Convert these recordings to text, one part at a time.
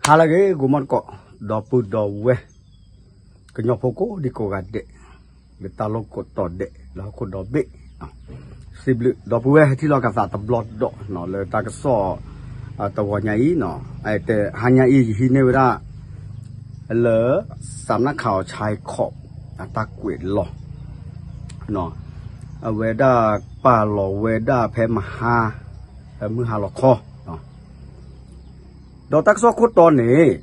ဟါလၢအဂ့ၤ ဂီၤမီၢ်တကိး ဒီပုၢ်ဒီဝဲၢ် ကညီဖိကိးဒံကိးဂၤဒဲး လၢတၢ်လီၢ်ကိးတီၤဒဲး လၢဟီၣ်ခိၣ်ဒီဘ့ၣ် စံးဘျုး ဒီပုၢ်ဝဲၢ်ဟဲထံၣ်လိာ်ကသးတဘျီဒီး လၢတၢ်ကစီၣ် တဂီၤညါအံၤ ဟါညါအံၤ ယဟံးန့ၢ်ဝဲဒၣ် လၢ စးနၣ်ခးအီၤဆဲးခိး အတၢ်ကွဲးလီၤ အဝဲဒၣ်ပာ်လီၤဝဲဒၣ်ဖဲမဟါ ဖဲမုၢ်ဟါလီၤခီ ဒီးတၢ်ကစီၣ်ခိၣ်တီန့ၣ်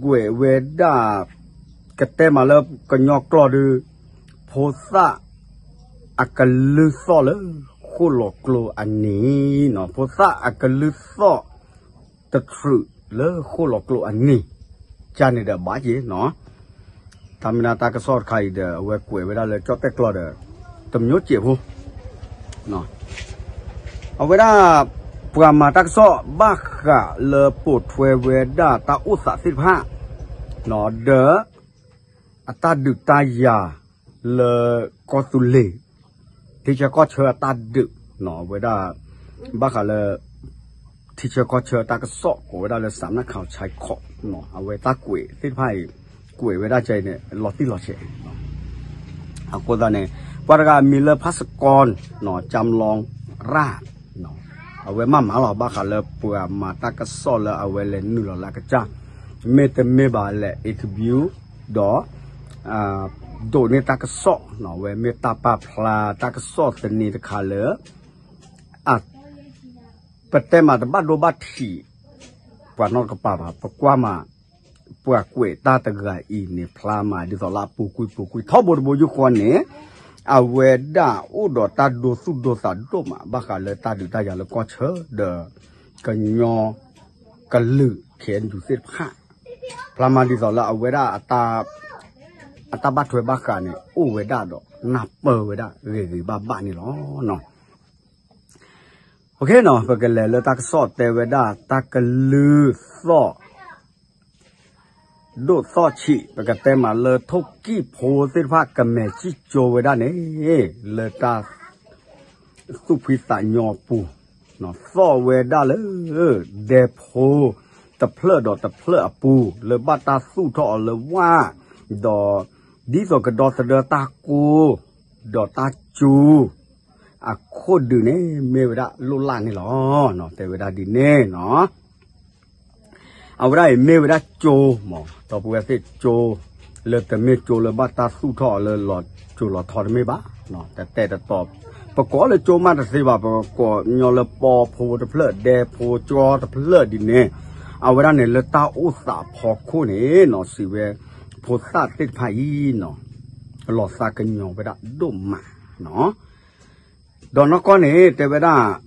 ကွဲးဝဲဒၣ် ကတဲမးလၢကညီကျိာ်ဒီး ဖိသၣ် အကလုၢ်သီၣ်လၢဃိၣ်လီၤကျိအနံၤ, ဖိသၣ်အကလုၢ်သီၣ် တထြူးလၢဃိၣ်လီၤကျိအနံၤ, ကန့ၣ်ဒီးဘၣ်က့ၤနီၤ, တၢ်မ့ၢ်ဒၣ်တၢ်ကစီၣ်တခါအံၤဒီး အဝဲကွဲးဝဲဒၣ်လၢကၠီၣ်တဲၣ်ကျိာ်ဒီး တမျိုးကြိမ်ဖိ အဝဲဒၣ် ပှၤမၤတၢ်ကစီၣ်ဘၣ်ဃးလၢပိာ်ထွဲဝဲဒၣ်တၢ်အိၣ်သးသ့ၣ်တဖၣ် ဒီး အတၢ်ဒုးတၢ်ယၤလၢကီၢ်သူလ့ၤ ထံဆၢကီၢ်ဆၢအတၢ်ဒုး အဝဲဒၣ် ဘၣ်ဃးလၢ ထံဆၢကီၢ်ဆၢတၢ်ကစီၣ် ကိးဝဲဒၣ်လၢ စးနၣ်ခးအီၤဆဲးခိး အဝဲတၢ်ကွဲးသ့ၣ်တဖၣ်အံၤ ကွဲးဝဲဒၣ်ကန့ၣ် လီၤတံၢ်လီၤဆဲး အဃိသတးန့ၣ် ပှၤတဂၤအမံၤလၢ ဖးစကီ ကၠၢမ်လီၤရၣ် အဝဲမၤမၤလီၤ ဘၣ်ဃးလၢပှၤမၤတၢ်ကစီၣ်လၢအဝဲလဲၤနုာ်လီၤလၢအကစၢ် မ့တမ့ၢ်ဘၣ်လဲၤ interview ဒီး ဒိးန့ၢ်တၢ်ကစီၣ် အဝဲမ့ၢ်တၢ်ပာ်ဖျါတၢ်ကစီၣ်သန့တခါလၢ အ ပတဲမးတဘၣ်ဒိဘၣ်ထံး ပှၤနီတကပၤဘၣ် ပကွၢ်မး ပှၤကွဲးတၢ်တဂၤအံၤန့ၣ် ဖျါမးဒ်သိးလၢအပူၤကွံာ်ပူၤကွံာ် ထီဘိတဘိယူၢ်ဃီန့ၣ် အဝဲဒၣ်အိၣ်ဒီးတၢ်ဒိသူၣ်ဒိသးဒိၣ်မး ဘၣ်ဃးလၢတၢ်ဒုးတၢ်ယၤလၢကီၢ်ဆၢဒီး ကညီကလုာ် ခ့ၣ်အဲၣ်ယူၣ်သ့ၣ်တဖၣ် ဖျါမးဒ်သိးလၢအဝဲဒၣ် အတၢ်ဘၣ်ထွဲဘၣ်ဃးန့ၣ် အိၣ်ဝဲဒၣ်ဒီးနၢ်ပၢၢ်ဝဲဒၣ်ဂ့ၤဂ့ၤဘၣ်ဘၣ်န့ၣ်လီၤ. ပကလဲၤလၢတၢ်ကစီၣ်တဲဝဲဒၣ် တၢ်ကလုၢ်သီၣ် ဒိၣ်သီၣ်ဆံး ပကတဲမးလၢထိၣ်ကံၣ်ဖိသ့ၣ်တဖၣ် ကမဲာ်စံၣ်ကၠိဝဲဒၣ်န့ၣ် လၢတၢ် သူၣ်ဖှံသးညီအပူၤ သီၣ်ဝဲဒၣ်လၢ ဒဲဖိတဖျၢၣ်ဒီးတဖျၢၣ်အပူၤ လၢဘၣ်တၢ်သူၣ်ထီၣ်အီၤလၢဝၣ် ဒီး ဒ်သိးကဒီသဒၢတၢ်ကိ ဒီးတၢ်ကၠိ အခိၣ်ဒုးန့ၣ် မ့ၢ်ဝဲဒၣ်လိၣ်လၢ်န့ၣ်လီၤ. တဲဝဲဒၣ်ဒ်န့ၣ်နီၤ အဝဲဒၣ်အံၤမ့ၢ်ဝဲဒၣ်ကၠိမး ဒီပုၢ်ဝဲၢ်သ့ၣ်ကၠိ လၢတမ့ၢ်ကၠိလၢဘၣ်တၢ်သူၣ်ထီၣ်အီၤလၢလီၤကၠိလီၤထီတမ့ၢ်ဘၣ် တတဲတတီၤ ပကိးလၢကၠိမးတသ့ဘၣ် ပကိးညီလၢပီဖိတဖျၢၣ် ဒဲဖိကၠီတဖျၢၣ်ဒ်န့ၣ် အဝဲဒၣ်န့ၣ်လၢတၢ်အိၣ်သးအဖီခိၣ်န့ၣ်နီၤ စံးဝဲ ဖိသၣ်သ့ၣ်တဖၣ်အံၤနီၤ လီၤသးကညီၤဝဲဒၣ်ဒိၣ်မးနီၤ ဒီးနီၢ်ကီၢ်န့ၣ် တဲဝဲဒၣ်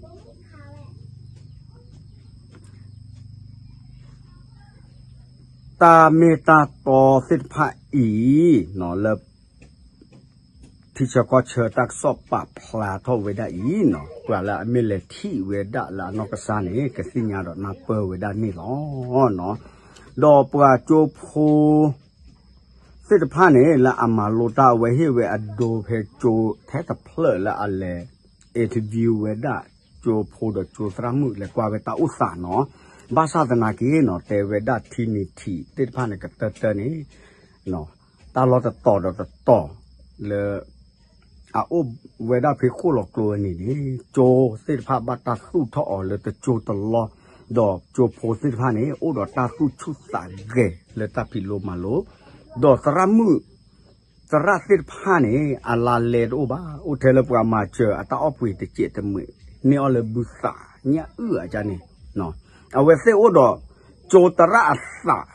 တၢ်မ့ၢ်တၢ်တီသ့ၣ်တဖၣ်အံၤ လၢ ထံဆၢကီၢ်ဆၢတၢ်ကစီၣ်ပာ်ဖျါထီၣ်ဝဲဒၣ်အံၤနီၤ ပှၤလၢအမ့ၢ်လဲၤထံၣ်ဝဲဒၣ်လၢအနီၢ်ကစၢ်န့ၣ် ကသ့ၣ်ညါဒီးနၢ်ပၢၢ်ဝဲဒၣ်န့ၣ်လီၤ. ဒီးပှၤကၠိဖိ သ့ၣ်တဖၣ်န့ၣ် လၢအမၤလိတၢ်အဝဲဟ့ၣ်ဝဲအဒိဖဲကၠိထဲတဖျၢၣ်လၢအလဲၤ interview ဝဲဒၣ် ကၠိဖိဒီးကၠိသရၣ်မုၣ်လဲၤကွၢ်ဝဲတၢ်အိၣ်သးနီၤ ဘၣ်ဆၣ်သနာ်က့နီၤ တဲဝဲဒၣ်ထံနံၤထံးသ့ၣ်တဖၣ်န့ၣ် ကတၢၢ်တၢၢ်န့ၣ် တၢ်လီၢ်တတီၤဒီးတတီၤ လၢ အအိၣ်ဝဲဒၣ်ဖဲဃိၣ်လီၤကျိအနံၤန့ၣ် ကၠိသ့ၣ်တဖၣ်ဘၣ်တၢ်သူၣ်ထီၣ်အီၤလၢတကၠိတလီၢ် ဒီးကၠိဖိသ့ၣ်တဖၣ်န့ၣ် အိၣ်ဒီးတၢ်သူၣ်ဆူၣ်သးဂဲၤလၢတၢ်ဖံးလိမၤလိ ဒီးသရၣ်မုၣ် သရၣ်သ့ၣ်တဖၣ်န့ၣ် အလါလဲတအိၣ်ဘၣ် အိၣ်ထဲလၢပှၤမၤစၢၤအတၢ်အီၣ်ပှ့ၤတစဲးတမှဲး န့ၢ်အီၣ်လၢဘုသးညၣ်အုၣ်အကါန့ၣ် အဝဲသ့ၣ်အိၣ်ဒီး ကၠိသရၣ်အသး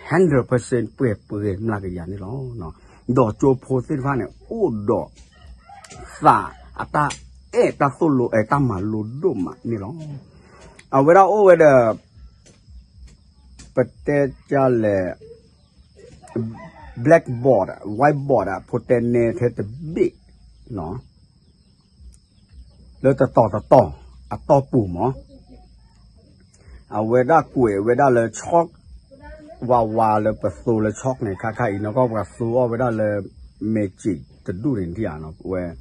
hundred percent ပှဲၤပှဲၤမျးကယၤန့ၣ်လီၤ. ဒီးကၠိဖိသ့ၣ်တဖၣ်န့ၣ် အိၣ်ဒီး သးအတၢ်အဲၣ်တၢ်သိၣ်လိအဲၣ်တၢ်မၤလိဒိၣ်မးန့ၣ်လီၤ. အဝဲဒၣ်အိၣ်ဝဲဒီး ပတဲကလဲၣ် blackboard whiteboard ဖိတဲနဲထဲတဘ့ၣ် လၢတတီၤတတီၤ အတီၢ်ပူၤမး အဝဲဒၣ်ကွဲးဝဲဒၣ်လၢ chalk ဝါဝါလၢပသိလၢ chalk န့ၣ် ခါခါအံၤနီၢ်ကီၢ်ပှၤသိအီၣ်ဝဲဒၣ်လၢ magic တဒူၣ်န့ၣ် ထံၣ်ဧါနီၤ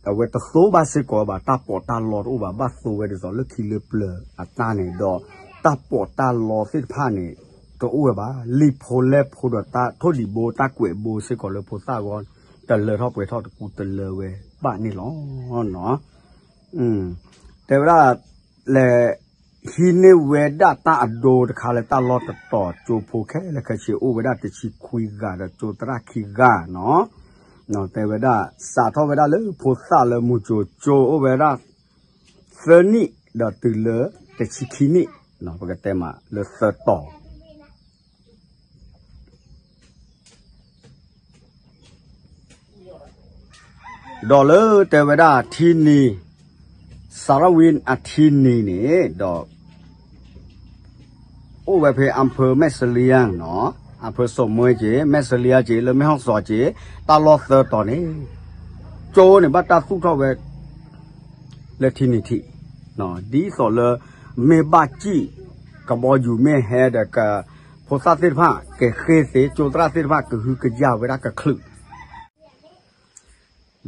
အဝဲတသိဘၣ်စ့ၢ်ကီးဘၣ် တၢ်ပီးတၢ်လီတအိၣ်ဘၣ် ဘၣ်သိဝဲဒ်သိးလၢခံလၢပျၢၤအတၢ်န့ၣ်ဒီး တၢ်ပီးတၢ်လီသ့ၣ်တဖၣ်န့ၣ် တအိၣ်ဝဲဘၣ်. လံာ်ဖိလဲၢ်ဖိဒီးတၢ်ထိၣ်ဒံးဘိ တၢ်ကွဲးဘိစ့ၢ်ကီးလၢဖိသၣ်အဂီၢ် တလၢထီၣ်ပှဲၤထီၣ်တကူတလၢဝဲဘၣ်န့ၣ်လီၤ. တဲဝဲဒၣ် လဲၤဟံးန့ၢ်ဝဲဒၣ်တၢ်အဒိတခါလၢတၢ်လီၢ်တတီၤ ကၠိဖိခဲလၢာ်ခဲဆ့အိၣ်ဝဲဒၣ်တဆံခွံဂၤဒီးကၠိသရၣ်ခံဂၤနီၤ. တဲဝဲဒၣ် စးထီၣ်ဝဲဒၣ်လၢဖိသၣ်လၢမူကၠိကၠိအိၣ်ဝဲဒၣ် သၢနံၣ် ဒီးတုၤလၢတဆံခံနံၣ် ပကတဲမးလၢသၢတီၤ ဒီးလၢတဲဝဲဒၣ်ထံနံၤ စၤရဝံအထံနံၤန့ၣ်ဒီး အိၣ်ဝဲဖဲအဖၢမဲာ်စလံယါနီၤ, အဖၢစိာ်မွဲက့ၤ မဲာ်စလံယါက့ၤ လၢမဲာ်ဟီၣ်စီၤက့ၤ တၢ်လီၢ်သၢတီၤန့ၣ် ကၠိန့ၣ်ဘၣ်တၢ်သူၣ်ထီၣ်ဝဲ လၢထံနံၤထံး, ဒ်သိးလၢ မ့ၢ်ဘၣ်စံၣ် ကဘီယူၤမ့ၢ်ဟဲဒီး ဖိသၣ်သ့ၣ်တဖၣ် ကဃ့သ့ ကၠိသရၣ်သ့ၣ်တဖၣ် ကဟုကယာ်ဝဲဒၣ်ကချုး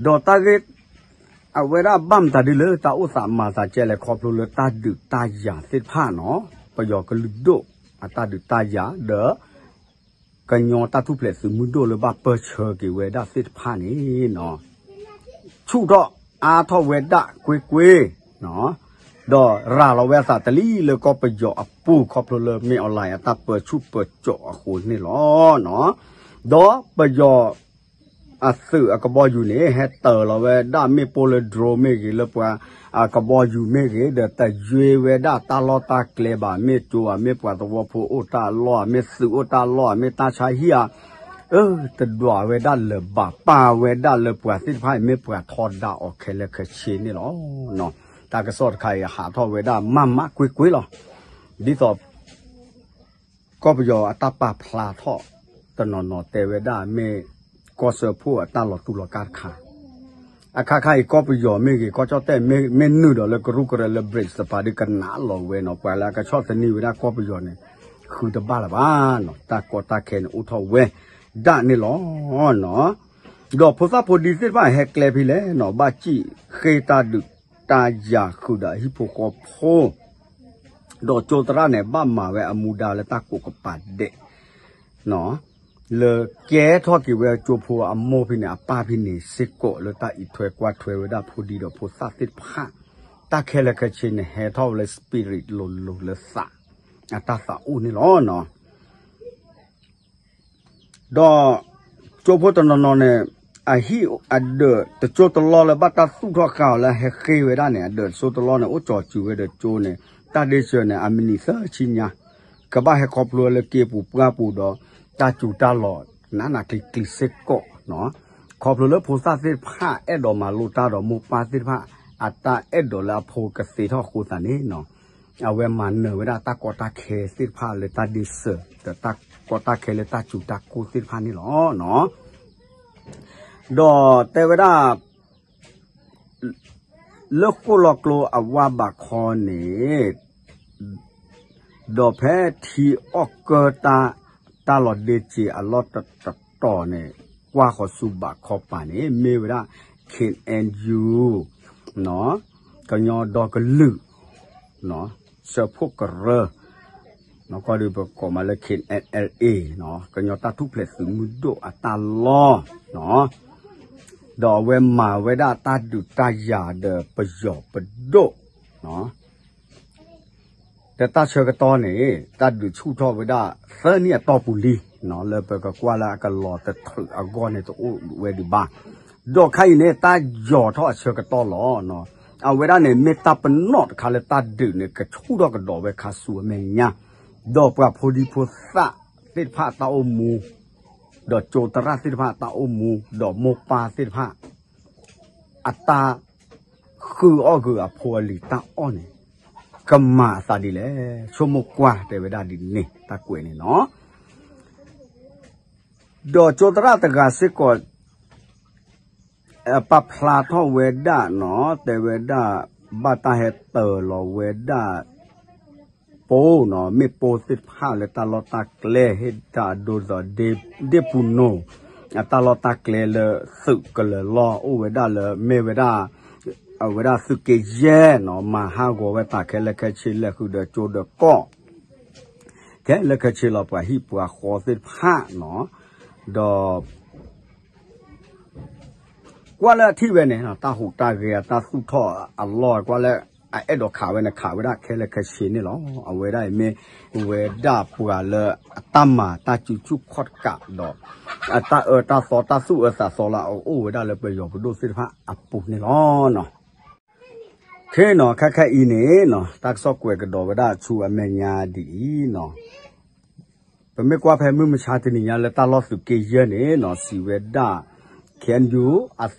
ဒီးတၢ်ဂ့ၢ် အဝဲဒၣ်ဘၣ်မတၤဒ်လၢတၢ်အိၣ်သးမၤသးကဲလဲၣ် ခီဖျိလၢတၢ်ဒုးတၢ်ယၤသ့ၣ်တဖၣ်နီၤ, ပယီၤကလုာ်ဒိၣ်အတၢ်ဒုးတၢ်ယၤဒီး ကညီတၢ်ထူၣ်ဖျဲးသုးမုၢ်ဒိၣ်လၢဘၣ်ပၢၢ်ဆၢက့ၤဝဲဒၣ်သ့ၣ်တဖၣ်န့ၣ်နီၤ ဆူၣ်ထီၣ်အါထီၣ်ဝဲဒၣ်ကွ့ၢ်ကွ့ၢ်, ဒီးရၤလီၤဝဲအသးတလံလၢကီၢ်ပယီၤအပူၤ ခီဖျိလၢမ့ၢ်အီၣ်လဲၣ်အတၢ်ပၢဆူၣ်ပၢစိးအဃိန့ၣ်လီၤ. ဒီးပယီၤအသုးအကဘီယူၤန့ၣ် ဟဲတၢၤလီၤဝဲဒၣ် မ့ၣ်ပိၢ်လၢ drone မ့ၢ်ဂ့ၤ လၢပှၤအကဘီယူၤမ့ၢ်ဂ့ၤ ဒီးတယွ့ဝဲဒၣ်တၢ်လီၢ်တၢ်ကျဲဘၣ်, မ့ၢ်ကၠိဧါ မ့ၢ်ပှၤသဝီဖိအိၣ်တၢ်လီၢ်ဧါ မ့ၢ်သုးအိၣ်တၢ်လီၢ်ဧါ မ့ၢ်တၢ်ဆါဟံၣ်ဧါ အၢ တဒွးဝဲဒၣ်လၢၤဘၣ်, ပာ်ဝဲဒၣ်လၢပှၤသ့ၣ်တဖၣ်အံၤ မ့ၢ်ပှၤထီဒါအီၤခဲလၢာ်ခဲဆ့န့ၣ်လီၤ. တၢ်ကစီၣ်တခါအံၤ ဟးထီၣ်ဝဲဒၣ်မးမးကွ့ၢ်ကွ့ၢ်လီၤ. ဒ်သိး ကီၢ်ပယီၤအတၢ်ပာ်ဖျါထီၣ်တနီၤနီၤ တဲဝဲဒၣ်မ့ၢ် ကီၢ်စၢဖှိၣ်အတၢ်လီၤတူာ်လီၤကာ်တခါ, အခါခါအံၤ ကီၢ်ပယီၤမ့ၢ်ဂ့ၤ ကီၢ်ကၠီၣ်တဲၣ်မ့ၢ်နုာ်ဒီးလၢကရူၢ်ကရၢလၢ BRICS တပၤဒီး ကနးလီၤဝဲနီၤ, ပှၤလၢအကဆီၣ်သနံးဝဲဒၣ်ကီၢ်ပယီၤန့ၣ် ဃုတဘၣ်လၢၤဘၣ်နီၤ, တၢ်ကီတၢ်ခဲန့ၣ်အိၣ်ထီၣ်ဝဲဒၣ်န့ၣ်လီၤ. ဒီးဖိသၣ်ဖိဒံသ့ၣ်တဖၣ်ဟဲကျဲဖဲလဲၣ်နီၤ, ဘၣ်စံၣ်ဃ့တၢ်ဒုးတၢ်ယၤဃုာ်ဒီးအဟံၣ်ဖိဃီဖိ ဒီးကၠိသရၣ်န့ၣ် ဘၣ်မၤဝဲအမူဒါလၢတၢ်ကိးကပၤဒဲး လၢကဲထီၣ်က့ၤဝဲကၠိဖိအမိၢ်ဖဲန့ၣ် အပၢ်ဖဲန့ၣ်စ့ၢ်ကီး လၢတၢ်အံးထွဲကွၢ်ထွဲဝဲဒၣ်ဖိဒံဒီးဖိသၣ်သ့ၣ်တဖၣ်, တၢ်ခဲလၢာ်ခဲဆ့န့ၣ် ဟဲထီၣ်ဝဲလၢ spirit လိၤလိၤလၢသး အတၢ်သးအိၣ်န့ၣ်လီၤ. ဒီးကၠိဖိတနီၤနီၤန့ၣ် အဟံၣ်အဒၢးတစိၢ်တလီၢ်လၢဘၣ်တၢ်သူၣ်ထီၣ်ဃာ်အီၤလၢဟဲဃ့ဝဲဒၣ်န့ၣ် အဒၢးတစိၢ်တလီၢ်န့ၣ် အိၣ်ကၠီၤစုၤဝဲဒီးကၠိန့ၣ် တၢ်ဒ့စၢၤန့ၣ် အမံးနံးသၢဆံညါ ကဘၣ်ဟဲခီဖျိလၢက့ပူၤပှၢ်ပူၤဒီး တၢ်စူၤတၢ်လီၤ နးနးကျံၤကျံၤစ့ၢ်ကီးနီၤ, ခီဖျိလၢဖိသၣ်သ့ၣ်တဖၣ် အဲၣ်ဒိးမၤလိတၢ်ဒီးမိၢ်ပၢ်သ့ၣ်တဖၣ် အတၢ်အဲၣ်ဒိးလၢအဖိကသ့ထီၣ်အဃိသတးန့ၣ်နီၤ အဝဲမၤနၢၤဝဲဒၣ်တၢ်ကီတၢ်ခဲသ့ၣ်တဖၣ်လၢတၢ်ဒ့စၢၤ ဒီးတၢ်ကီတၢ်ခဲလၢတၢ်စူၤတၢ်ကိၢ်သ့ၣ်တဖၣ်န့ၣ်လီၤ. ဒီးတဲဝဲဒၣ် လၢဃိၣ်လီၤကျိအဝါဘးခီန့ၣ် ဒီးဖဲထံအီၣ်ကၢတၢ် တၢ်လီၤဒ့စ့အလီၢ်တတီၤန့ၣ် ကွၢ်ဃီၤဆူဘးခီပၤန့ၣ် မ့ၢ်ဝဲဒၣ် K N U ကညီဒီကလုာ် စၢဖှိၣ်ကရၢ ကီၢ်ဒုးပကိးမးလၢ K N L A ကညီတၢ်ထူၣ်ဖျဲးသုးမုၢ်ဒိၣ်အတၢ်လီၢ် ဒီးအဝဲမၤဝဲဒၣ်တၢ်ဒုးတၢ်ယၤဒီးပယီၤပဒိၣ် ဒီးတၢ်ဆၢကတီၢ်န့ၣ် တၢ်ဒုးဆူၣ်ထီၣ်ဝဲဒၣ်သၢနံၣ်အတီၢ်ပူၤလံ လၢပကကွၢ်လၢအကလီၤတထုးအဂီၢ်န့ၣ်တအိၣ်ဝဲဒံးဘၣ်. ဒီးခါအံၤန့ၣ် တၢ်ယီၤထီၣ်အဆၢကတီၢ်လီၤ. အဝဲဒၣ်န့ၣ် မ့ၢ်တၢ်ပနီၣ်တခါလၢတၢ်ဒုးန့ၣ် ကဆူၣ်ထီၣ်ကဒီးဝဲခါဆူအမဲာ်ညါ, ဒီးပှၤဖိဒံဖိသၣ်သ့ၣ်တဖၣ်အတၢ်အိၣ်မူ ဒီးကၠိသရၣ်သ့ၣ်တဖၣ်အတၢ်အိၣ်မူ ဒီးမိၢ်ပၢ်သ့ၣ်တဖၣ် အတၢ်ဃုအီၣ်ဂုာ်အဖိအလံၤတၢ်အီၣ်န့ၣ် ကမၤအသးဒ်လဲၣ်, ဆိကမိၣ်ကွၢ်တဲဝဲဒၣ်ဒ်န့ၣ် တၢ်ကွဲးန့ၣ်နီၤ. ဒီးကၠိသရၣ်တဂၤစ့ၢ်ကီး ပာ်ဖျါထီၣ်ဝဲဒၣ်နီၤ, တဲဝဲဒၣ် ဘၣ်တၢ်ဟဲတၢၤလီၤဝဲဒၣ် ပိနီၤ, မ့ၢ်ပိသ့ၣ်တဖၣ်လၢတၢ်လီၢ်တၢ်ကျဲ ဟ့ၣ်တၢ်အဒိဒီး ဒ့ပူၤနိၣ် အတၢ်လီၢ်တၢ်ကျဲလၢသုးကလၢၤလီၢ် အိၣ်ဝဲဒၣ်လၢ မ့ၢ်ဝဲဒၣ် အဝဲဒၣ်သုးက့ယဲၢ်နီၤ, မၤဟးဂီၤဝဲတၢ်ခဲလၢာ်ခဲဆ့ လဲၤဃုာ်ဒီးကၠိဒီးကီၢ် ခဲလၢာ်ခဲဆ့လီၤ ပှၤဟံၣ်ပှၤဃီသ့ၣ်တဖၣ်နီၤ, ဒီး ကွၢ်လၢအထံၣ်ဝဲန့ၣ် တၢ်ဟူးတၢ်ဂဲၤအတၢ်သူၣ်ထီၣ်အလီၢ် ကွၢ်လၢအအဲၣ်ဒိးခးဝဲန့ၣ် ခးဝဲဒၣ်ခဲလၢာ်ခဲဆ့န့ၣ်လီၤ. အဝဲဒၣ်အံၤမ့ၢ်ဝဲဒၣ်ပှၤလၢအတၢ်မၤတၢ်စုဆူၣ်ခီၣ်တကးဒီး အတၢ်အၢတၢ်သီတၢ်သူၣ်အၢသးသီလၢအအိၣ်ဝဲဒၣ်လၢပယီၤပဒိၣ်သ့ၣ်တဖၣ်အပူၤန့ၣ်လီၤ. ခဲနီၤ ခဲခဲအံၤန့ၣ်နီၤ တၢ်ကစီၣ်ကွဲးကဒီးဝဲဒၣ်ဆူအမဲာ်ညါဒ်အံၤနီၤ, ပမ့ၢ်ကွၢ်ဖဲမုၢ်မဆါတနံၤညါလၢတၢ်လီၢ်သုးက့ယဲၢ်န့ၣ်နီၤ စံးဝဲဒၣ် K N U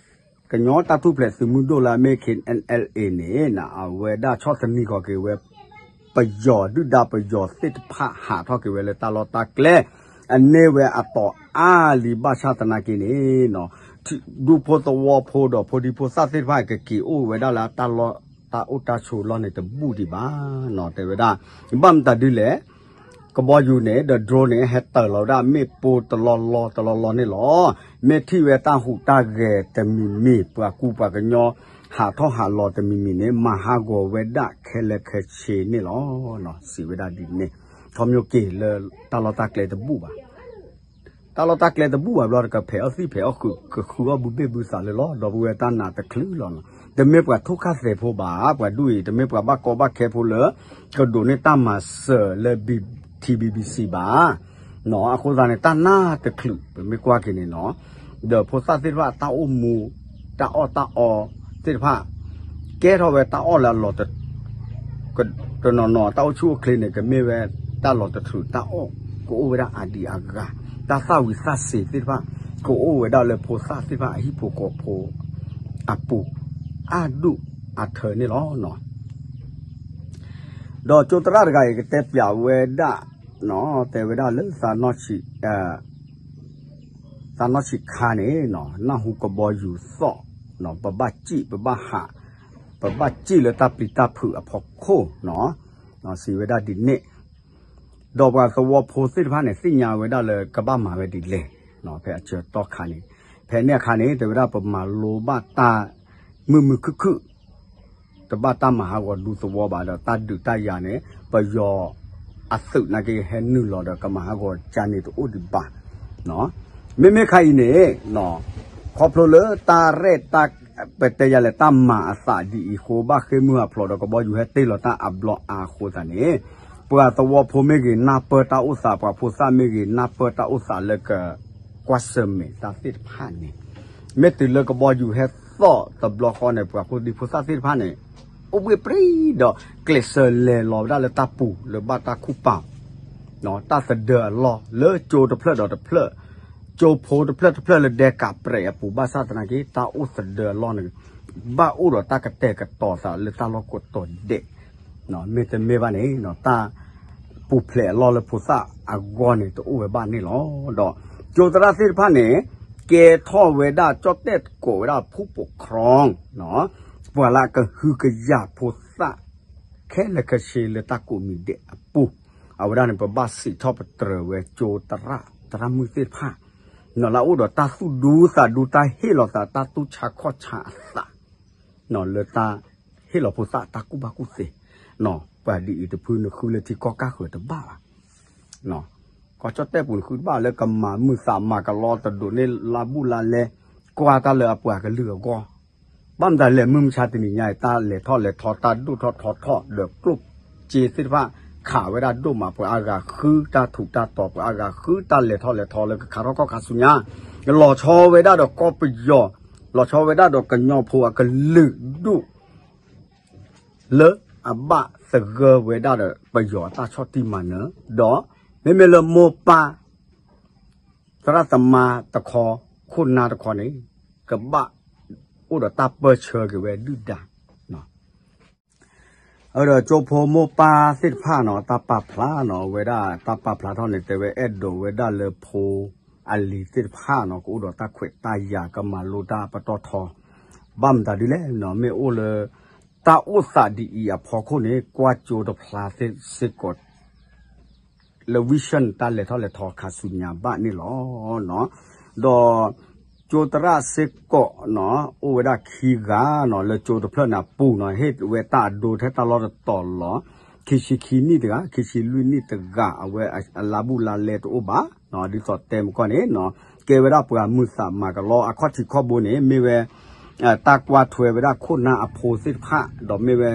ကညီတၢ်ထူၣ်ဖျဲးသုးမုၢ်ဒိၣ်လၢအမ့ၢ် K N L A န့ၣ်နီၤ အဝဲဒၣ်ဆီၣ်သနံးဃီၤက့ၤဝဲ ပယီၤဒုၣ်ဒါပယီၤသ့ၣ်တဖၣ်ဟးထီၣ်က့ၤဝဲလၢတၢ်လီၢ်တၢ်ကျဲ အန့ၢ်ဝဲအတီၤအါလံဘၣ်ဆၣ်သနာ်က့န့ၣ်နီၤ ဒူဖိသဝီဖိဒီးဖိဒံဖိသၣ်သ့ၣ်တဖၣ်ကက့ၤအိၣ်ဝဲဒၣ်လၢတၢ်လီၢ်တၢ်အိၣ်တၢ်ဆိးလီၢ်န့ၣ်တဘူၣ်ဒံးဘၣ်နီၤ တဲဝဲဒၣ် ဘၣ်မတၤဒ်လဲၣ် ကဘီယူၤန့ၣ် ဒီး drone န့ၣ် ဟဲတၢၤလီၤဝဲဒၣ်မ့ၣ်ပိၢ်တလီၢ်လီၢ်တလီၢ်လီၢ်န့ၣ်လီၤ. မ့ၢ်ထံၣ်ဝဲတၢ်ဟူးတၢ်ဂဲၤတမံၤမံၤ ပှၤကူပှၤကညီ ဟးထီၣ်ဟးလီၤတမံၤမံၤန့ၣ် မၤဟးဂီၤဝဲဒၣ်ခဲလၢာ်ခဲဆ့န့ၣ်လီၤ. စံးဝဲဒၣ်ဒ်န့ၣ် ခီဖျိက့ၤလၢတၢ်လီၢ်တၢ်ကျဲတဘူၣ်ဘၣ် တၢ်လီၢ်တၢ်ကျဲတဘူၣ်ဘၣ်ဘျီ တကဖဲးအီၣ်သံၣ်ဖဲးအီၣ်ဃုာ် ကဃုအီၣ်ဘုဘ့ၣ်ဘုသးလၢလီၤ ဒီပုၢ်ဝဲၢ်တၢ်နာ်တချုးလီၤနီၤ တမ့ၢ်ပှၤထိၣ်ခၣ်သဲးဖိဘၣ် ပှၤဒူၣ်အံၤ တမ့ၢ်ပှၤဘၣ်ကီဘၣ်ခဲဖိလၢ ကဒိးန့ၢ်တၢ်မၤစၢၤလၢ T B B C ဘၣ် နီၤ အဃိသတးန့ၣ် တၢ်နာ်တချုး ပမ့ၢ်ကွၢ်က့ၤန့ၣ်နီၤ ဒီးဖိသၣ်သ့ၣ်တဖၣ်တၢ်အိၣ်မူ တၢ်အီၣ်တၢ်အီသ့ၣ်တဖၣ် ကဲထီၣ်ဝဲတၢ်အီၣ်လၢအလီၤ တနီၤနီၤ တၢ်အိၣ်ဆူၣ်အိၣ်ချ့န့ၣ် ကမ့ၢ်ဝဲတၢ်လီၤတချုး တၢ်အီၣ်ကအိၣ်ဝဲဒၣ်အါဒံအါဂၤ တၢ်သၣ်ဝံၤသၣ်စ့ၤသ့ၣ်တဖၣ် ကအိၣ်ဝဲဒၣ်လၢဖိသၣ်သ့ၣ်တဖၣ်အဟံၣ်ဖိဃီဖိအပူၤ အါဒူၣ်အထၢန့ၣ်လီၤ. ဒီးကၠိသရၣ်တဂၤအံၤ ကတဲပျးဝဲဒၣ် တဲဝဲဒၣ်လၢ သးနီၢ်ဆံးခါန့ၣ် နၢ်ဟူကဘီယူၤသီၣ် ပဘၣ်စံၣ် ပဘၣ်ဟး ပဘၣ်စံၣ်လၢတၢ်ပျံၤတၢ်ဖုးအဖီခိၣ်နီၤ စံးဝဲဒၣ်ဒ်န့ၣ် ဒီးပှၤသဝီဖိသ့ၣ်တဖၣ်န့ၣ် သ့ၣ်ညါဝဲဒၣ်လၢကဘၣ်မၤဝဲဒ်လဲၣ် ဖဲအစၢၤတီခါန့ၣ် ဖဲန့ၣ်အခါန့ၣ် တဲဝဲဒၣ်ပမၤလိဘၣ်တၢ်မုာ်မုာ်ခုၣ်ခုၣ် တဘၣ်တၢ်မၤဟးဂီၤဒူသဝီဘၣ်ဒီး တၢ်ဒုးတၢ်ယၤန့ၣ် ပယီၤအသုးနာ်က့ဟဲနုာ်လီၤဒီး ကမၤဟးဂီၤကန့ၣ်တအိၣ်ဒံးဘၣ် မ့မ့ၢ်ခါအံၤန့ၣ် ခီဖျိလၢတၢ်ရဲၣ်တၢ် ပတဲယၤလဲၣ် တၢ်မၤအသးဒ်အံၤအဃိ ဘၣ်ဃ့ၢ်မုၢ်အဖျိးဒီး ကဘီယူၤဟဲတ့ၢ်လီၤတၢ်အဘျီအါအဃိသတးန့ၣ် ပှၤသဝီဖိမ့ၢ်ဂ့ၤ နၢ်ပၢၢ်တၢ်အိၣ်သး ပှၤဖိသၣ်မ့ၢ်ဂ့ၤ နၢ်ပၢၢ်တၢ်အိၣ်သးလၢက ကွၢ်ဆၢၣ်မဲာ်တၢ်သ့ၣ်တဖၣ်န့ၣ် မ့ၢ်တုၤလၢကဘီယူၤဟဲသီၣ်တဘျီဃီန့ၣ် ပှၤဖိဒံဖိသၣ်သ့ၣ်တဖၣ်န့ၣ် အိၣ်ဘှ့ၣ်ပြံဒီး ကျဲးစၢးလဲၤလီၤဝဲဒၣ်လၢတၢ်ပူၤလၢဘၣ်တၢ်ခူၣ်ပာ် တၢ်သဒၢအလီၢ်လၢကၠိတဖျၢၣ်ဒီးတဖျၢၣ် ကၠိဖိတဖျၢၣ်တဖျၢၣ်လၢဒဲကးပြဲးအပူၤ ဘၣ်ဆၣ်သနာ်က့ တၢ်အိၣ်သဒၢအလီၢ်န့ၣ် ဘၣ်အိၣ်ဒီးတၢ်ကတဲာ်ကတီၤသးလၢတၢ်လီၢ်ကိးတီၤဒဲး မ့တမ့ၢ်ဘၣ်န့ၣ် တၢ်ပူၤဖျဲးအလီၢ်လၢဖိသၣ်အဂီၢ်န့ၣ် တအိၣ်ဝဲဘၣ်န့ၣ်လီၤ. ဒီးကၠိသရၣ်သ့ၣ်တဖၣ်န့ၣ် ကဲထီၣ်ဝဲဒၣ် ကၠီၣ်တဲၣ်ကိးဝဲဒၣ် ဖူၣ်ပိာ်ခရီ ပှၤလၢအကဟုကယာ်ဖိသၣ် ခဲလၢာ်ခဲဆ့လၢတၢ်ကိးမံၤဒဲးအပူၤ အဝဲဒၣ်န့ၣ် ပဘၣ်စံးထီၣ်ပတြၢၤဝဲကၠိသရၣ်သရၣ်မုၣ်သ့ၣ်တဖၣ် လၢအအိၣ်ဒီးတၢ်သူၣ်ဒူသးဒူ တၢ်ဟ့ၣ်လီၤသး တၢ်တူၢ်ဆါခီၣ်ဆါအသး လၢတၢ်ဟ့ၣ်လီၤဖိသၣ်တၢ်ကူၣ်ဘၣ်ကူၣ်သ့ ပှၤဒ်အံၤတဖုနဃုလၢထံကီၢ်ကၢ်ဃၢၤတဘၣ်ဘၣ် ကီၢ်ကၠီၣ်တဲၣ်ပူၤနဃုတဘၣ်လၢကမၤမုာ်သးမၤကလီ တဒိးန့ၢ်လါဘူးလါလဲ ကွၢ်တၢ်လၢအပှၤကလုာ်အဂီၢ် ဘၣ်မတၤလဲၣ် မုၢ်မဆါတနံၤညါအံၤ တၢ်လဲၤထီၣ်လဲၤထီ တၢ်ဒိၣ်ထီၣ်ထီထီၣ်ဒီးကျိၣ်စ့သ့ၣ်တဖၣ် ခးဝဲဒၣ်ဒိၣ်မး ပှၤအါဂၤဃုတၢ်ထူးတၢ်တီၤ ပှၤအါဂၤဃုတၢ်လဲၤထီၣ်လဲၤထီလၢကခးထီၣ်ကီၢ်ခါဆူညါ လီၤဆီဝဲဒၣ်ဒီးကီၢ်ပယီၤ လီၤဆီဝဲဒၣ်ဒီးကညီဖိအကလုာ်ဒူၣ် လၢအဘၣ်သဂၢၢ်ဝဲဒၣ်ဒီးပယီၤအတၢ်ဆီၣ်တံၢ်မၤနၢၤ ဒီးမ့မ့ၢ်လၢမိၢ်ပၢ် သရၣ်သမါတခီ ခိၣ်နၢ်တခီန့ၣ် ကဘၣ်အိၣ်ဒီးတၢ်ပၢၢ်ဆၢက့ၤဝဲဒုၣ်ဒါ အဒီးကၠိဖိမိၢ်ပၢ်သ့ၣ်တဖၣ်နီၤ တၢ်ပာ်ဖျါနီၤ အဝဲဒၣ်တၢ်ပာ်ဖျါထီၣ်န့ၣ် တဲဝဲအဲၣ်ဒိးဝဲဒၣ်လၢဖိအလံၤသ့ၣ်တဖၣ်နီၤ ကအိၣ်ဒီးတၢ်ခွဲးတၢ်ယာ် ကမၤလိတၢ်ပတီၢ်ထီ ဘၣ်မတၤဒ်လဲၣ်နီၤ မ့ၢ်အိၣ်လၢ တၢ်အိၣ်သးဒ်အံၤအဖီခိၣ်န့ၣ် ကွၢ်ကၠိတဖျါသ့ၣ်စ့ၢ်ကီး လၢ vision တၢ်လဲၤထီၣ်လဲၤထီခါဆူညါဘၣ်န့ၣ်လီၤ. ဒီးကၠိသရၣ်စ့ၢ်ကီးနီၤ အိၣ်ဝဲဒၣ်ခံဂၤနီၤ လၢကၠိတဖျၢၣ်န့ၣ်အပူၤနီၤ ဟ့ၣ်ဝဲတၢ်အဒိထဲတၢ်လီၢ်တတီၤလီၤ. ခံဆံခံနံၣ်တဂၤ ခံဆံလွံၢ်နံၣ်တဂၤ အဝဲအလါဘူးလါလဲတအိၣ်ဘၣ်, ဒ်သိးတဲမကီၢ်န့ၣ် ကဲဝဲဒၣ်ပှၤမုာ်သးမၤကလီ အခီၣ်ထံးခီၣ်ဘိန့ၣ် မ့ၢ်ဝဲ တၢ်ကွၢ်ထွဲဝဲဒၣ်ခိၣ်နၢ်အဖိသ့ၣ်တဖၣ် ဒီးမ့ၢ်ဝဲ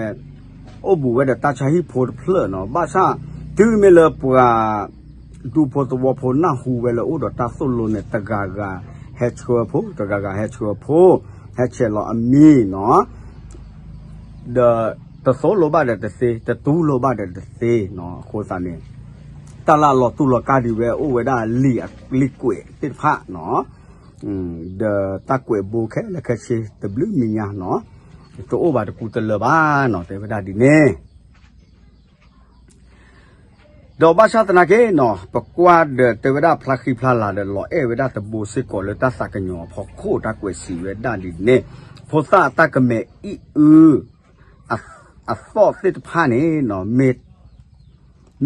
အိၣ်ဘူးဝဲဒီးတၢ်ဆါဟံၣ်ဖိတဖျၢၣ်နီၤ, ဘၣ်ဆၣ် တုၤမ့ၢ်လၢပှၤ ဒူဖိသဝီဖိနၢ်ဟူဝဲလၢအိၣ်ဒီးတၢ်သိၣ်လိန့ၣ် တဂၤဂၤဟဲဆှၢဖိ, တဂၤဂၤဟဲဆှၢဖိ, ဟဲဆဲးလီၤအမံၤနီၤ, ဒီးတသိၣ်လိဘၣ်ဒီးတသ့, တတူၢ်လိဘၣ်ဒီးတသ့နီၤ, အဃိသတးန့ၣ် တၢ်လၢအလီၤတူၢ်လီၤကာ်ဒံးဝဲအိၣ်ဝဲဒၣ်လံာ်အလံာ်ကွဲးသ့ၣ်တဖၣ်နီၤ, ဒီးတၢ်ကွဲးဘိခဲလၢာ်ခဲဆ့ တဘျုးမံၤညါနီၤ, တအိၣ်ဘၣ်တကူတလၢဘၣ်နီၤ, တဲဝဲဒၣ်ဒ်န့ၣ် ဒီးဘၣ်ဆၣ်သနာ်က့နီၤ ပကွၢ်ဒီးတဲဝဲဒၣ်ဖျါဃံဖျါလၤဒီးလီၤအဲၣ်ဝဲဒၣ်တဘိစ့ၢ်ကီးလၢတၢ်သးကညီၤအဖီခိၣ် တၢ်ကွဲးစံးဝဲဒၣ်ဒ်န့ၣ်, ဖိသၣ်အတၢ်ကမဲာ်အံၣ်အု အသီၣ်သ့ၣ်တဖၣ်န့ၣ်နီၤ မ့ၢ်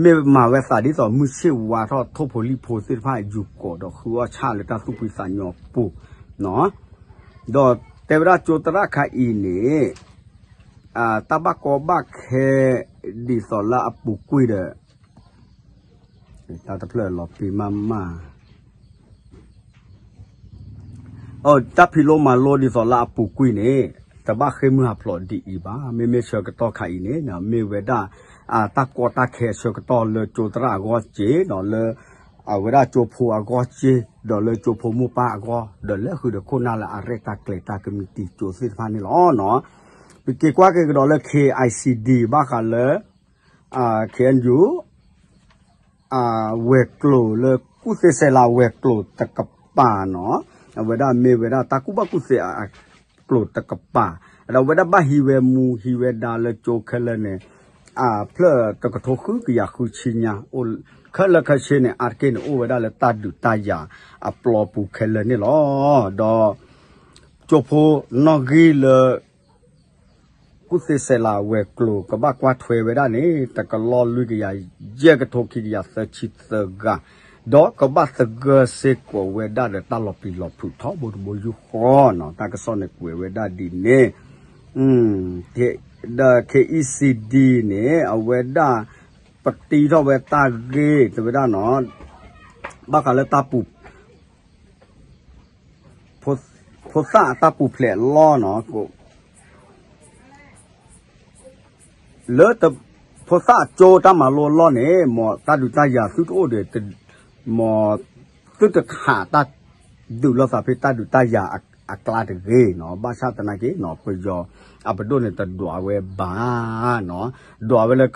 မ့ၢ်မၤဝဲသးဒ်သိးမုၢ်ဆ့ၣ်ဝါထီၣ်ထိၣ်ဖိလံၣ်ဖိသ့ၣ်တဖၣ်ယူၤကိးဒီးဃုအီၣ်ဆၣ်လၢတၢ်သူၣ်ဖှံသးညီပူၤနီၤ, ဒီးတဲဝဲဒၣ်ကၠိသရၣ်ခါအံၤန့ၣ် တၢ်ဘၣ်ကီဘၣ်ခဲ ဒ်သိးလၢအပူၤကွံာ်ဒီး တၢ်တဖျၢၣ်လီၤပံၤမးမး တၢ်ဖံးလိမၤလိဒ်သိးလၢအပူၤကွံာ်န့ၣ် တဘၣ်ဃ့ၢ်မုၢ်ဟးဖျိးဒ်အံၤဘၣ်. မ့မ့ၢ်ဆၢကတီၢ်ခါအံၤန့ၣ် မ့ၢ်ဝဲဒၣ် တၢ်ကီတၢ်ခဲဆၢကတီၢ်လၢကၠိသရၣ်အဂီၢ်စ့ၢ်ဒီးလၢ အဝဲဒၣ်ကၠိဖိအဂီၢ်စ့ၢ် ဒီးလၢကၠိဖိမိၢ်ပၢ်အဂီၢ် ဒီးလၢဃုာ်ဒီးခိၣ်နၢ်လၢအရဲၣ်တၢ်ကျဲၤတၢ်ကမံးတံာ်ကၠိသ့ၣ်တဖၣ်န့ၣ်လီၤ. ပက့ၤကွၢ်က့ၤကဒီးလၢ ခ့ၣ်အဲၣ်စံဒံး ဘၣ်ဃးလၢ ခ့ၣ်အဲၣ်ယူၣ် အဝဲၤကျိၤလၢ ကူၣ်သ့စဲးလၤဝဲၤကျိၤတကပၤနီၤ, အဝဲဒၣ်မ့ၢ်ဝဲဒၣ်တၢ်ကူၣ်ဘၣ်ကူၣ်သ့အကျိၤတကပၤ, ဒီးအဝဲဒၣ်ဘၣ်ဟံးဝဲမူဟံးဝဲဒါလၢကၠိခဲလၢာ်န့ၣ် အဖျၢၣ်တကထိဃုကယၤဃုဆံညါ, ခဲလၢာ်ခဲဆ့န့ၣ် အါတက့ၢ်န့ၣ် အိၣ်ဝဲဒၣ်လၢတၢ်ဒုးတၢ်ယၤအပျီပူၤခဲလၢာ်န့ၣ်လီၤ. ဒီးကၠိဖိနီၣ်ဂံၢ်လၢ ကူၣ်သ့စဲးလၤဝဲၤကျိၤ ကဘၣ်ကွၢ်ထွဲဝဲဒၣ်န့ၣ် တကလီၢ်လွံၢ်ကယၤယဲၢ်ကထိခံကယၤသၢဆံသၢဂၤ, ဒီးကဘၣ်သဂၢၢ်စ့ၢ်ကီးဝဲဒၣ်ဒီးတၢ်လီၤပျံၤလီၤဖုးထီဘိတဘိယူၢ်ဃီနီၤ, တၢ်ကစီၣ်န့ၣ်ကွဲးဝဲဒၣ်ဒ်န့ၣ်, ဒီး ခ့ၣ်အဲၣ်စံဒံး န့ၣ် အဝဲဒၣ် ပတံထီၣ်ဝဲတၢ်ဂ့ၢ် တဲဝဲဒၣ်နီၤ, ဘၣ်ဃးလၢတၢ်ပူၤ ဖိသၣ်အတၢ်ပူၤဖျဲးအလီၢ်နီၤ, လၢ ဖိသၣ်အကၠိတၢ်မၤလိအလီၢ်န့ၣ် မ်တၢ်ဒုးတၢ်ယၤသုတအိၣ်ဒီး မ်သုတခးတၢ်ဒုးလိာ်သးဖဲတၢ်ဒုးတၢ်ယၤအကျါတဂ့ၤနီၤ, ဘၣ်ဆၣ်သနာ်က့နီၤ ပယီၤအပဒိၣ်န့ၣ်တဒွးဝဲဘၣ်နီၤ, ဒွးဝဲလၢ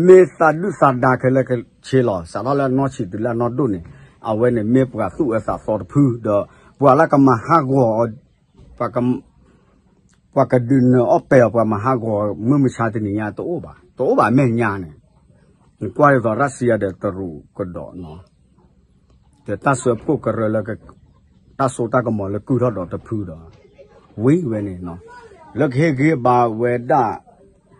မ့ၢ်သးဒုၣ်သးဒါခဲလၢာ်ခဲဆ့လီၤ. စးထီၣ်လၢအနီၢ်ဆံးတုၤလၢအနီၢ်ဒိၣ်န့ၣ် အဝဲန့ၣ်မ့ၢ်ပှၤသူၣ်အၢသးသီတဖု ဒီးပှၤလၢကမၤဟးဂီၤအီၤ ပှၤကဒုးနၢၤအီၣ်ပဲာ်အီၤ ပှၤမၤဟးဂီၤမုၢ်မဆါတနံၤညါတအိၣ်ဘၣ်, တအိၣ်ဘၣ်မဲာ်ညါန့ၣ်, နကွၢ်ဒ်သိးရၣ်စံယါဒီးတရူးကဒီးနီၤ, ဒီးတၢ်စၢဖှိၣ်ကရၢလၢ တၢ်စိတၢ်ကမီၤလၢကုၢ်ထီၣ်ဒီးတဖုဒီး ဝံၤဝဲန့ၣ်နီၤ, လၢကဟ့ၣ်ဂံၢ်ဘါဝဲဒၣ်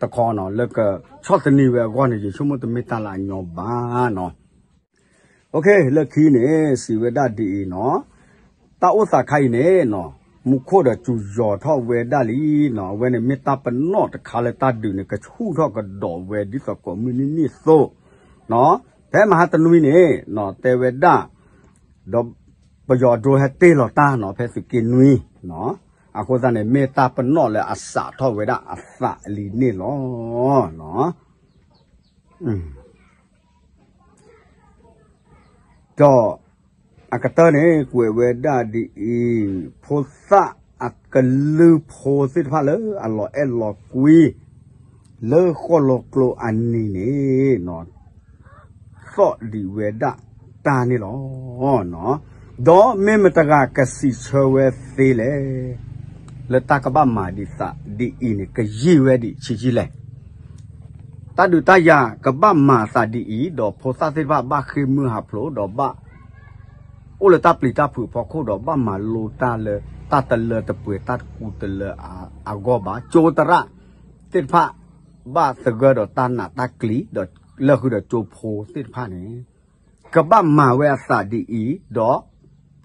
တခီနီၤ, လၢကဆီၣ်သနံးဝဲအဂီၢ်န့ၣ် ယဆိကမိၣ်တမ့ၢ်တၢ်လၢအညီဘၣ်နီၤ. လၢခံန့ၣ် စံးဝဲဒၣ်ဒ်အံၤနီၤ, တၢ်အိၣ်သးခါအံၤန့ၣ်နီၤ, မူခိၣ်ဒီးစူၤယီၤထီၣ်ဝဲဒၣ်လံနီၤ, အဝဲန့ၣ်မ့ၢ်တၢ်ပနီၣ်တခါလၢတၢ်ဒုးန့ၣ် ကဆူၣ်ထီၣ်ကဒီးဝဲဒ်သိးကိးမုၢ်နံၤနံၤအသိး, ဖဲမဟါတနွံန့ၣ်နီၤ တဲဝဲဒၣ် ဒီးပယီၤအဒိဟဲတ့ၢ်လီၤတၢ်နီၤ ဖဲသုးက့နွံနီၤ, အဃိသတးန့ၣ် မ့ၢ်တၢ်ပနီၣ်လၢအစးထီၣ်ဝဲဒၣ်အသးလံန့ၣ်လီၤ. ဒီးအကတၢၢ်န့ၣ် ကွဲးဝဲဒၣ်ဒ်အံၤ, ဖိသၣ်အကလုၢ်ဖိသ့ၣ်တဖၣ်လၢအလီၤအဲၣ်လီၤကွံ လၢဃီၣ်လီၤကျိအနံၤန့ၣ် သီၣ်ဒံးဝဲဒၣ်တၢ်န့ၣ်လီၤ. ဒီးမ့ၢ်မတဂၤကစံးဆၢဝဲသ့လဲၣ်, လၢတၢ်ကဘၣ်မၤဒံးသးဒ်အံၤန့ၣ် ကယံာ်ဝဲဒံးဆံးဆံးလဲၣ်. တၢ်ဒုးတၢ်ယၤကဘၣ်မၤသးဒ်အံၤ ဒီးဖိသၣ်သ့ၣ်တဖၣ်ဘၣ်ဃ့ၢ်မုၢ်ဟးဖျိး ဒီးဘၣ်အိၣ်လၢတၢ်ပျံၤတၢ်ဖုးအဖီခိၣ် ဒီးဘၣ်မၤလိတၢ်လၢတၢ်တလၢတပှဲၤတၢ်တကူတလၢအဂီၢ်ဘၣ်. ကၠိသရၣ်သ့ၣ်တဖၣ် ဘၣ်သဂၢၢ်ဒီးတၢ်နးတၢ်ကျံၤ ဒီးလၢဃုာ်ဒီးကၠိဖိသ့ၣ်တဖၣ်န့ၣ် ကဘၣ်မၤဝဲအသးဒ်အံၤ ဒီး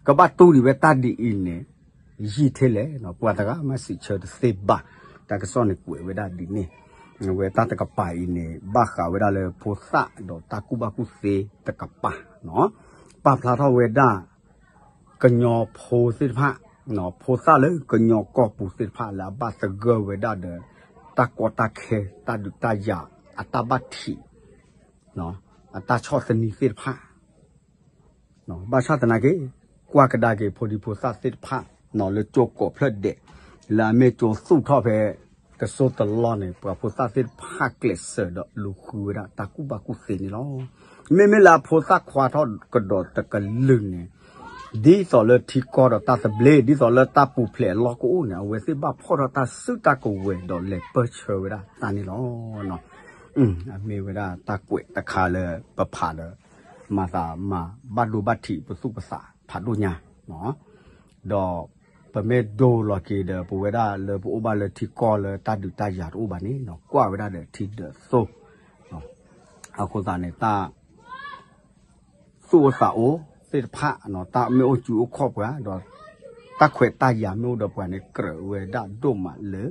ကဘၣ်တူၢ်ဒံးဝဲတၢ်ဒ်အံၤန့ၣ် ယံာ်ထဲလဲၣ်. ပှၤတဂၤမ့ၢ်စံးဆၢတသ့ဘၣ်. တၢ်ကစီၣ်န့ၣ်ကွဲးဝဲဒၣ်ဒ်န့ၣ် ဝဲတၢ်တကပၤအံၤန့ၣ် ဘၣ်ဃးဝဲဒၣ်လၢဖိသၣ်ဒီးတၢ်ကူၣ်ဘၣ်ကူၣ်သ့တကပၤ, ပာ်ဖျါထီၣ်ဝဲဒၣ် ကညီဖိသ့ၣ်တဖၣ်, ဖိသၣ်လၢကညီကီၢ်ပူၤသ့ၣ်တဖၣ်လၢအဘၣ်သဂၢၢ်ဝဲဒၣ်ဒီး တၢ်ကီတၢ်ခဲ တၢ်ဒုးတၢ်ယၤ အတၢ်ဘၣ်ထံး အတၢ်ဆီၣ်သနံးသ့ၣ်တဖၣ် ဘၣ်ဆၣ်သနာ်က့ ကွၢ်ကဒါက့ၤဖိဒံဖိသၣ်သ့ၣ်တဖၣ် လၢကၠိကိးဖျၢၣ်ဒဲး လၢအမ့ၢ်ကၠိသူၣ်ထီၣ်ဖဲ တစိၢ်တလီၢ်န့ၣ် ပှၤဖိသၣ်သ့ၣ်တဖၣ်ကျဲးစၢးဒီးလူၤဃုဝဲဒၣ်တၢ်ကူၣ်ဘၣ်ကူၣ်သ့န့ၣ်လီၤ. မ့မ့ၢ်လၢအဖိသၣ်ခွါထီၣ်ကဒီးတကလုာ်န့ၣ် ဒ်သိးလၢထံကီၢ်ဒီးတၢ်သဘျ့ ဒ်သိးလၢတၢ်ပူၤဖျဲးအလီၢ်ကအိၣ်န့ၣ် အဝဲသ့ၣ်ဘၣ်ဖီၣ်ထီၣ်တၢ်စုတၢ်ကဝဲၤဒီးလဲၤပၢၢ်ဆၢဝဲဒၣ်တၢ်န့ၣ်လီၤ. အမ့ၢ်ဝဲဒၣ်တၢ်ကွဲးတခါလၢပဖးဒီး မၤသးမၤဘၣ်ဒိဘၣ်ထံးပသူၣ်ပသးဖးဒိၣ်ညါ, ဒီးပမ့ၢ်ဒိလီၤက့ၤဒီး ပဝဲဒၣ်လၢပအိၣ်ဘၣ်လၢထံကီၢ်လၢတၢ်ဒုးတၢ်ယၤတအိၣ်ဘၣ်န့ၣ် ကွၢ်ဝဲဒၣ်ဒီးထံဒၢးသိ အဃိသတးန့ၣ် တၢ်သူၣ်အိၣ်သးအိၣ်သ့ၣ်တဖၣ် တၢ်မ့ၢ်အိၣ်စုအိၣ်ခီၣ်ပှၤ ဒီးတၢ်ခွဲးတၢ်ယာ်မ့ၢ်အိၣ်ဒီးပှၤန့ၣ် ကြၢးဝဲဒၣ်ဒိၣ်မးလၢ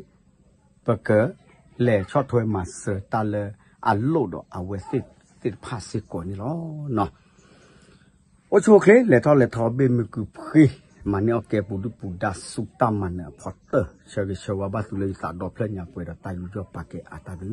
ပကလဲၤဆီၣ်ထွဲမၤစၢၤတၢ်လၢအလိၣ်ဒီးအဝဲသ့ၣ်တဖၣ်စ့ၢ်ကီးန့ၣ်လီၤ. အိၣ်ဆူၣ်အိၣ်ချ့ လဲၤထီၣ်လဲၤထီဘ့ၣ်မုာ်ကုၢ်ဖှံ မၤန့ၢ်အီၣ်ကဲပူၤဒုၣ်ပူၤဒါဆူတၢ်မၤနၢၤအဖီတၢၢ် ဆၢဂ့ၤဆၢဝါဘၣ်သုလၢယသးဒီဖျၢၣ်ညါပှဲၤဒီး တၢ်ယူးယီၣ်ပာ်ကဲအတၢ်သု